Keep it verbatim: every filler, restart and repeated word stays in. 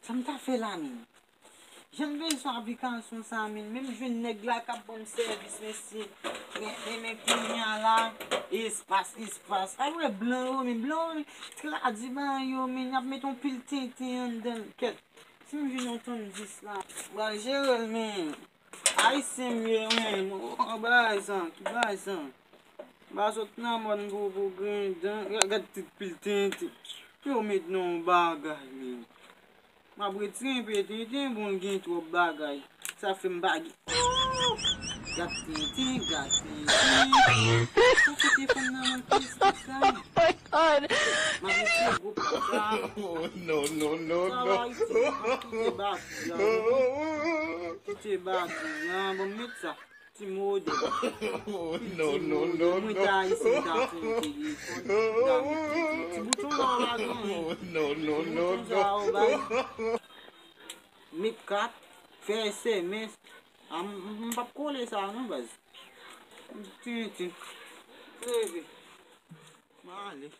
Sa m ta fè la menm? Jan m bezwen aplikasyon sa menm. Menm jwenn nèg la k ap ban m sèvis, mesye. Men, men, men kounye a la, espas, espas. A wè blan yo, men blan yo, men, tradi ba yo, men, y ap met yon pil tenten anndan l. Kèt, si m jwenn yon tonnzis la, m pral jere l, men. Ayisyen m ye, men, oh, bagay sa, ki bagay sa? M pa sot nan mòn pou, pou griyen dan, gad tout pil tenten. Yo met nan yon bagay, men. M ap retire enpe tenten, bon, l gen twòp bagay. Sa fè m pa gen. Gad tenten, gad tenten. Sa se te fann nan mòn Kristus la. M ap retire gwo pòt sa. Oh, no, no, no, no. Sa va Ayiti, m ap kite bagay la. Kite bagay la, bon, m met sa. Ti modèl. Oh, no, no, no, no. Mwen ta ayisyen, ta fè yon telefòn. Ti bouton la, w pa gen anyen. Oh, no, no, no, no. Ti bouton sa, w bay. Met kat, fè S M S. A, m, m, m p ap kole sa, non, baz. Tintin. Leve. M ale.